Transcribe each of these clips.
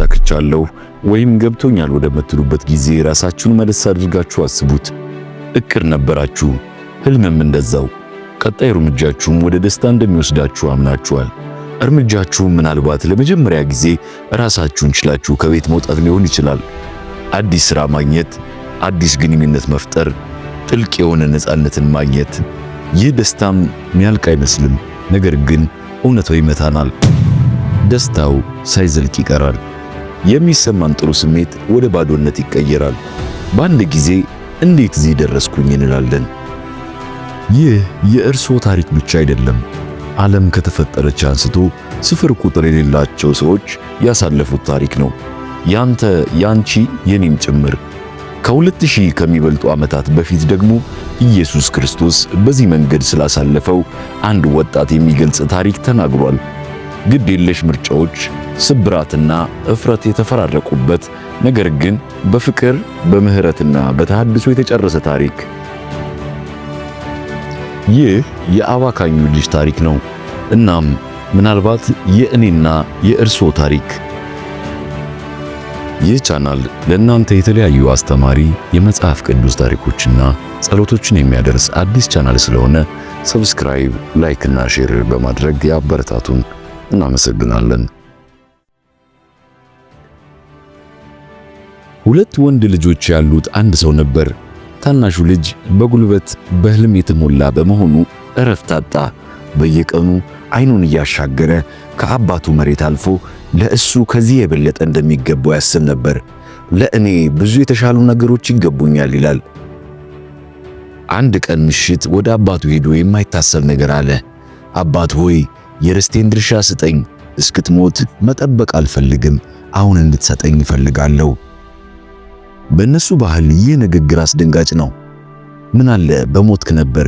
አሳክቻለሁ ወይም ገብቶኛል ወደምትሉበት ጊዜ ራሳችሁን መለስ አድርጋችሁ አስቡት። እቅድ ነበራችሁ፣ ህልምም እንደዛው። ቀጣይ እርምጃችሁም ወደ ደስታ እንደሚወስዳችሁ አምናችኋል። እርምጃችሁም ምናልባት ለመጀመሪያ ጊዜ ራሳችሁን ችላችሁ ከቤት መውጣት ሊሆን ይችላል። አዲስ ስራ ማግኘት፣ አዲስ ግንኙነት መፍጠር፣ ጥልቅ የሆነ ነፃነትን ማግኘት። ይህ ደስታም ሚያልቅ አይመስልም። ነገር ግን እውነታው ይመታናል። ደስታው ሳይዘልቅ ይቀራል። የሚሰማን ጥሩ ስሜት ወደ ባዶነት ይቀየራል። በአንድ ጊዜ እንዴት እዚህ ደረስኩኝ እንላለን። ይህ የእርስዎ ታሪክ ብቻ አይደለም። ዓለም ከተፈጠረች አንስቶ ስፍር ቁጥር የሌላቸው ሰዎች ያሳለፉት ታሪክ ነው። ያንተ፣ ያንቺ፣ የኔም ጭምር። ከ2000 ከሚበልጡ ዓመታት በፊት ደግሞ ኢየሱስ ክርስቶስ በዚህ መንገድ ስላሳለፈው አንድ ወጣት የሚገልጽ ታሪክ ተናግሯል። ግድ የለሽ ምርጫዎች፣ ስብራትና እፍረት የተፈራረቁበት ነገር ግን በፍቅር በምህረትና በተሐድሶ የተጨረሰ ታሪክ። ይህ የአባካኙ ልጅ ታሪክ ነው። እናም ምናልባት የእኔና የእርስዎ ታሪክ። ይህ ቻናል ለእናንተ የተለያዩ አስተማሪ የመጽሐፍ ቅዱስ ታሪኮችና ጸሎቶችን የሚያደርስ አዲስ ቻናል ስለሆነ subscribe፣ like እና share በማድረግ ያበረታቱን። እናመሰግናለን። ሁለት ወንድ ልጆች ያሉት አንድ ሰው ነበር። ታናሹ ልጅ በጉልበት በህልም የተሞላ በመሆኑ እረፍት አጣ። በየቀኑ አይኑን እያሻገረ ከአባቱ መሬት አልፎ ለእሱ ከዚህ የበለጠ እንደሚገባው ያስብ ነበር። ለእኔ ብዙ የተሻሉ ነገሮች ይገቡኛል ይላል። አንድ ቀን ምሽት ወደ አባቱ ሄዶ የማይታሰብ ነገር አለ። አባት ሆይ፣ የርስቴን ድርሻ ስጠኝ። እስክትሞት መጠበቅ አልፈልግም። አሁን እንድትሰጠኝ እፈልጋለሁ። በእነሱ ባህል ይህ ንግግር አስደንጋጭ ነው። ምን አለ በሞትክ ነበር፣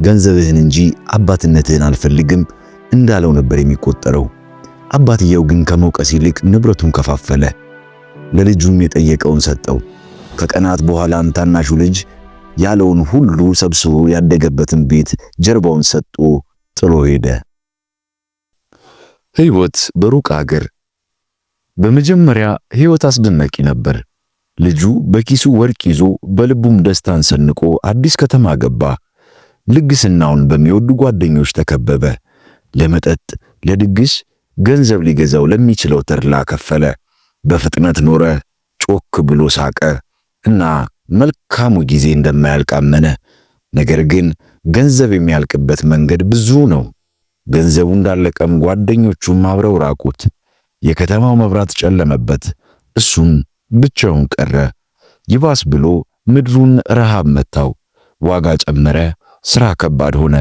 ገንዘብህን እንጂ አባትነትህን አልፈልግም እንዳለው ነበር የሚቆጠረው። አባትየው ግን ከመውቀስ ይልቅ ንብረቱን ከፋፈለ፣ ለልጁም የጠየቀውን ሰጠው። ከቀናት በኋላም ታናሹ ልጅ ያለውን ሁሉ ሰብስቦ ያደገበትን ቤት ጀርባውን ሰጥቶ ጥሎ ሄደ። ሕይወት በሩቅ አገር። በመጀመሪያ ሕይወት አስደናቂ ነበር። ልጁ በኪሱ ወርቅ ይዞ በልቡም ደስታን ሰንቆ አዲስ ከተማ ገባ። ልግስናውን በሚወዱ ጓደኞች ተከበበ። ለመጠጥ፣ ለድግስ ገንዘብ ሊገዛው ለሚችለው ተድላ ከፈለ። በፍጥነት ኖረ፣ ጮክ ብሎ ሳቀ እና መልካሙ ጊዜ እንደማያልቅ አመነ። ነገር ግን ገንዘብ የሚያልቅበት መንገድ ብዙ ነው። ገንዘቡ እንዳለቀም ጓደኞቹም አብረው ራቁት። የከተማው መብራት ጨለመበት፣ እሱም ብቻውን ቀረ። ይባስ ብሎ ምድሩን ረሃብ መታው። ዋጋ ጨመረ፣ ስራ ከባድ ሆነ።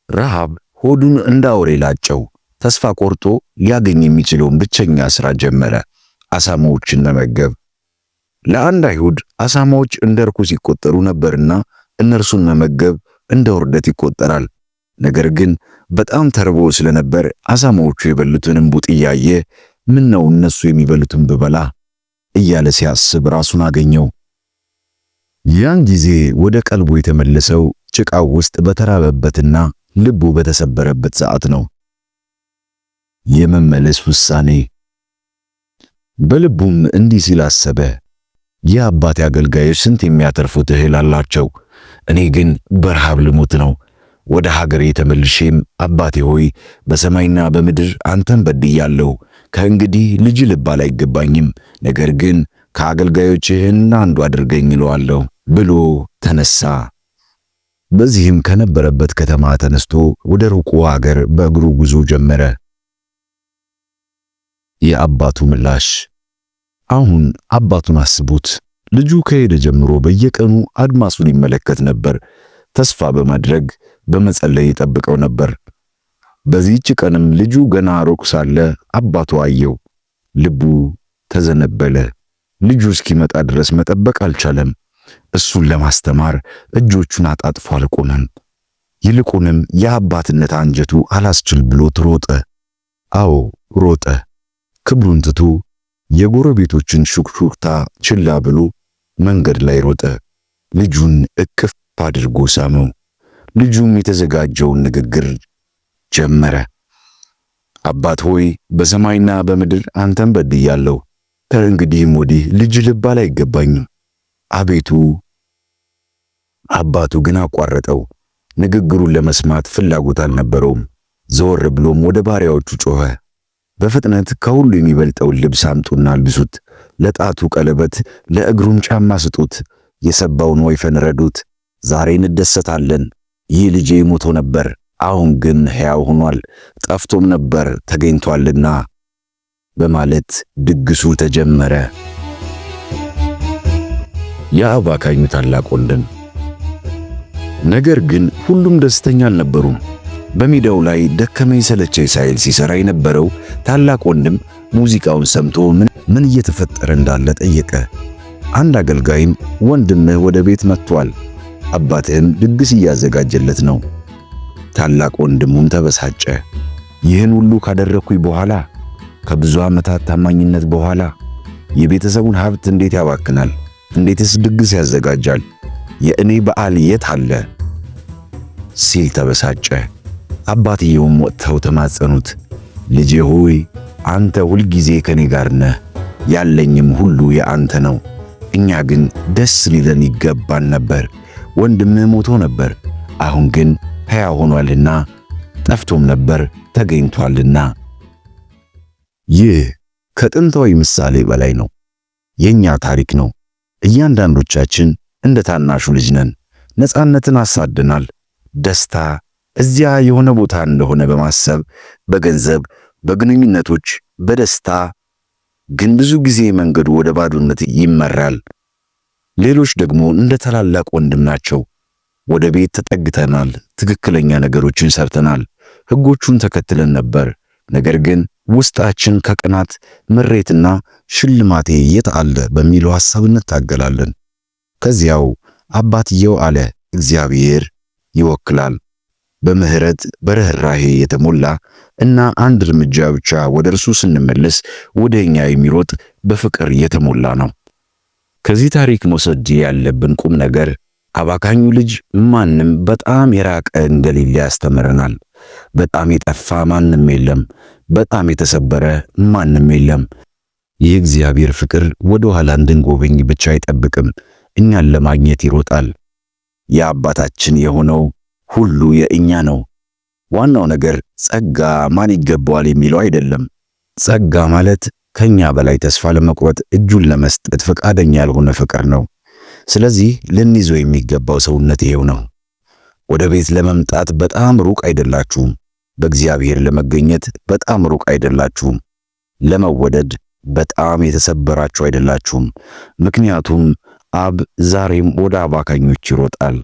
ረሃብ ሆዱን እንዳውሬ ላጨው። ተስፋ ቆርጦ ሊያገኝ የሚችለውን ብቸኛ ስራ ጀመረ፣ አሳማዎችን መመገብ። ለአንድ አይሁድ አሳማዎች እንደ ርኩስ ይቆጠሩ ነበርና እነርሱን መመገብ እንደ ውርደት ይቆጠራል። ነገር ግን በጣም ተርቦ ስለነበር አሳማዎቹ የበሉትን እምቡጥ እያየ ምን ነው እነሱ የሚበሉትን ብበላ እያለ ሲያስብ ራሱን አገኘው። ያን ጊዜ ወደ ቀልቡ የተመለሰው ጭቃው ውስጥ በተራበበትና ልቡ በተሰበረበት ሰዓት ነው። የመመለስ ውሳኔ። በልቡም እንዲህ ሲል አሰበ፣ የአባቴ አገልጋዮች ስንት የሚያተርፉት እህል አላቸው፣ እኔ ግን በረሃብ ልሞት ነው። ወደ ሀገሬ ተመልሼም አባቴ ሆይ፣ በሰማይና በምድር አንተን በድያለሁ፣ ከእንግዲህ ልጅ ልባል አይገባኝም፣ ነገር ግን ከአገልጋዮችህ አንዱ አድርገኝ እለዋለሁ ብሎ ተነሳ። በዚህም ከነበረበት ከተማ ተነስቶ ወደ ሩቁ አገር በእግሩ ጉዞ ጀመረ። የአባቱ ምላሽ። አሁን አባቱን አስቡት። ልጁ ከሄደ ጀምሮ በየቀኑ አድማሱን ይመለከት ነበር። ተስፋ በማድረግ በመጸለይ ይጠብቀው ነበር። በዚህች ቀንም ልጁ ገና ሩቅ ሳለ አባቱ አየው። ልቡ ተዘነበለ። ልጁ እስኪመጣ ድረስ መጠበቅ አልቻለም። እሱን ለማስተማር እጆቹን አጣጥፎ አልቆመም። ይልቁንም የአባትነት አንጀቱ አላስችል ብሎት ሮጠ። አዎ ሮጠ። ክብሩን ትቶ የጎረቤቶችን ሹክሹክታ ችላ ብሎ መንገድ ላይ ሮጠ። ልጁን እቅፍ አድርጎ ሳመው። ልጁም የተዘጋጀውን ንግግር ጀመረ። አባት ሆይ፣ በሰማይና በምድር አንተን በድያለሁ። ከእንግዲህም ወዲህ ልጅ ልባል አይገባኝም። አቤቱ። አባቱ ግን አቋረጠው። ንግግሩን ለመስማት ፍላጎት አልነበረውም። ዘወር ብሎም ወደ ባሪያዎቹ ጮኸ። በፍጥነት ከሁሉ የሚበልጠውን ልብስ አምጡና አልብሱት፣ ለጣቱ ቀለበት፣ ለእግሩም ጫማ ስጡት፣ የሰባውን ወይፈን ረዱት። ዛሬ እንደሰታለን። ይህ ልጄ ሞቶ ነበር፣ አሁን ግን ሕያው ሆኗል፣ ጠፍቶም ነበር ተገኝቷልና በማለት ድግሱ ተጀመረ። የአባካኙ ታላቅ ወንድም። ነገር ግን ሁሉም ደስተኛ አልነበሩም። በሜዳው ላይ ደከመኝ ሰለቸኝ ሳይል ሲሰራ የነበረው ታላቅ ወንድም ሙዚቃውን ሰምቶ ምን እየተፈጠረ እንዳለ ጠየቀ። አንድ አገልጋይም ወንድምህ ወደ ቤት መጥቷል፣ አባትህም ድግስ እያዘጋጀለት ነው። ታላቅ ወንድሙም ተበሳጨ። ይህን ሁሉ ካደረግኩኝ በኋላ፣ ከብዙ ዓመታት ታማኝነት በኋላ የቤተሰቡን ሀብት እንዴት ያባክናል? እንዴትስ ድግስ ያዘጋጃል? የእኔ በዓል የት አለ? ሲል ተበሳጨ። አባትየውም ወጥተው ተማጸኑት። ልጄ ሆይ፣ አንተ ሁልጊዜ ከኔ ጋር ነህ፣ ያለኝም ሁሉ የአንተ ነው። እኛ ግን ደስ ሊለን ይገባን ነበር። ወንድምህ ሞቶ ነበር፣ አሁን ግን ሕያው ሆኗልና፣ ጠፍቶም ነበር ተገኝቷልና። ይህ ከጥንታዊ ምሳሌ በላይ ነው። የኛ ታሪክ ነው። እያንዳንዶቻችን እንደ ታናሹ ልጅ ነን። ነፃነትን አሳደናል። ደስታ እዚያ የሆነ ቦታ እንደሆነ በማሰብ፣ በገንዘብ፣ በግንኙነቶች፣ በደስታ ግን ብዙ ጊዜ መንገዱ ወደ ባዶነት ይመራል። ሌሎች ደግሞ እንደ ታላላቅ ወንድም ናቸው። ወደ ቤት ተጠግተናል። ትክክለኛ ነገሮችን ሰርተናል። ሕጎቹን ተከትለን ነበር። ነገር ግን ውስጣችን ከቅናት፣ ምሬትና ሽልማቴ የት አለ በሚለው ሐሳብ እንታገላለን። ከዚያው አባትየው አለ፣ እግዚአብሔር ይወክላል። በምህረት፣ በርህራሄ የተሞላ እና አንድ እርምጃ ብቻ ወደ እርሱ ስንመለስ ወደ እኛ የሚሮጥ በፍቅር የተሞላ ነው። ከዚህ ታሪክ መውሰድ ያለብን ቁም ነገር አባካኙ ልጅ ማንም በጣም የራቀ እንደሌለ ያስተምረናል። በጣም የጠፋ ማንም የለም። በጣም የተሰበረ ማንም የለም። የእግዚአብሔር ፍቅር ወደ ኋላ እንድንጎበኝ ብቻ አይጠብቅም፣ እኛን ለማግኘት ይሮጣል። የአባታችን የሆነው ሁሉ የእኛ ነው። ዋናው ነገር ጸጋ ማን ይገባዋል የሚለው አይደለም። ጸጋ ማለት ከኛ በላይ ተስፋ ለመቁረጥ እጁን ለመስጠት ፈቃደኛ ያልሆነ ፍቅር ነው። ስለዚህ ልንይዘው የሚገባው ሰውነት ይሄው ነው። ወደ ቤት ለመምጣት በጣም ሩቅ አይደላችሁም። በእግዚአብሔር ለመገኘት በጣም ሩቅ አይደላችሁም። ለመወደድ በጣም የተሰበራችሁ አይደላችሁም። ምክንያቱም አብ ዛሬም ወደ አባካኞች ይሮጣል።